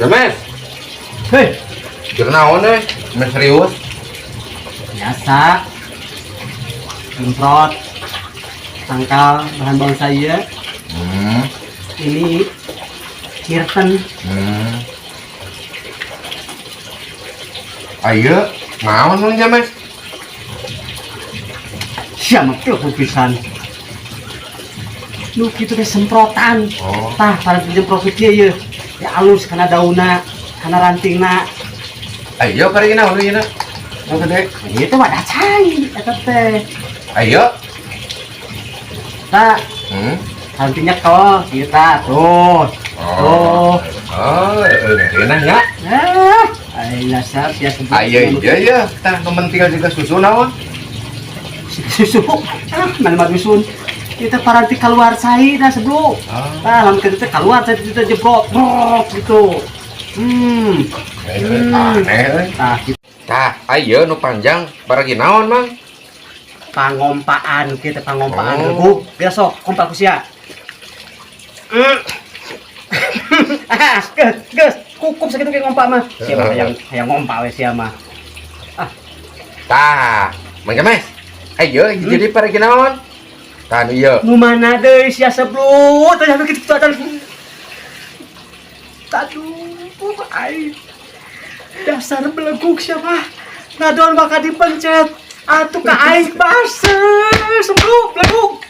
James, Hei, keur naon euy? Meh serius? Biasa. Semprot tangkal bahan bonsai ya. Ini kirten. Ayo, naon Mang James? Siapa tuh pisan. Nu kitu teh semprotan. Oh. Tah, para disemprot kieu ye. Ya alus kana daunna, kana rantingna. Ayo kari naon ieu na? Nu gede. Itu wadah cai eta teh. Ayo. Tah, rantingnya kol kita tuh. Oh. Oh, enak ya. Ah, ayolah sap ya sebut. Ayo iya ya, tah nu mentil juga susu naon? Susu. Ah, mana mah dusun. Kita paranti keluar cai dah sebelum. Ah. Ah, lamun kitu teh keluar cai itu jebrot, brot gitu. Aneh euy. Tah, gitu. Tah, ayo nu panjang paragi naon, Mang? Pangompaan kita, pangompaan Oh. gebuk. Biasa kompa ku sia. Ah, geus, geus, kukup sakitu ge ngompa mah. Sia mah hayang hayang ngompa we sia mah. Tah, Mang James. Ayo jadi paragi naon? Tah nu ieu. Nu mana deui sia sebelum teh kitu kitu atuh. Aduh, aing. Dasar beleguk siapa? Ngadon bakal dipencet. Atuh ka aing baseuh, sebelum beleguk.